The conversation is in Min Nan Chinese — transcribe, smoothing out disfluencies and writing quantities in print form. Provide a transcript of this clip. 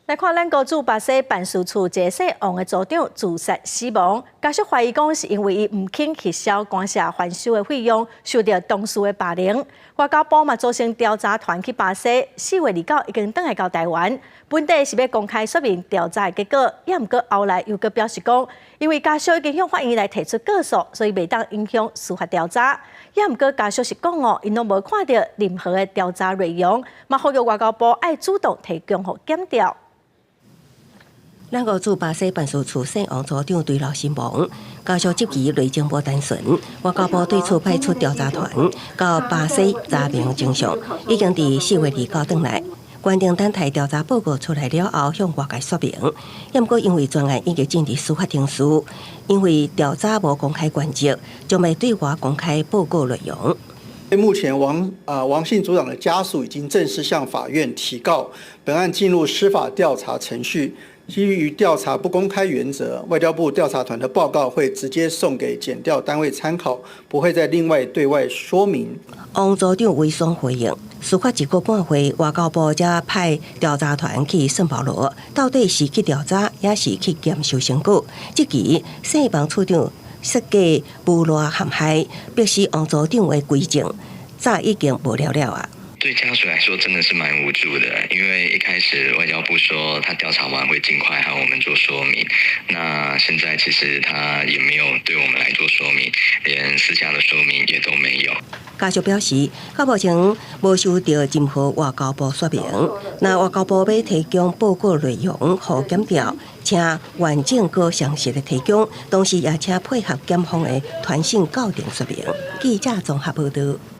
來看咱國駐巴西辦事處一个姓王的組長自殺死亡，家屬懷疑講是因為伊毋肯核銷乾涉還收的費用，受著同事的霸凌。外交部嘛組成調查團去巴西，4月29已經轉來到台灣，本底是欲公開說明調查的結果，也毋過後來又閣表示講，因為家屬已經向法院來提出告訴，所以袂當影響司法調查。也毋過家屬是講哦，𪜶攏無看著任何的調查內容，嘛呼籲外交部愛主動提供予檢調。咱國駐巴西辦事處姓王組長墜樓身亡，家屬質疑內情無單純。外交部對此派出調查團到巴西查明真相，已經佇4月29轉來。決定等待調查報告出來了後，向外界說明。毋過因為專案已經進入司法程序，因為調查無公開原則，將袂對外公開報告內容。目前王姓組長的家屬已經正式向法院提告，本案進入司法調查程序。基於調查不公開原則，外交部調查團的報告會直接送給檢調單位參考，不會再另外對外說明。王組長遺孀回應，事發一個半月，外交部才派調查團去聖保羅，到底是去調查，抑是去檢收成果？這期姓王處長設計誣賴陷害，迫使王組長的規證早已經無了了啊！對家屬來說，真的是蠻無助的，因為一開始外交部說他調查完會盡快和我們做說明，那現在其實他也沒有對我們來做說明，連私下的說明也都沒有。家屬表示，到目前無收到任何外交部說明，若外交部欲提供報告內容予檢調，請完整閣詳細的提供，同時也請配合檢方的傳訊到庭說明。記者綜合報道。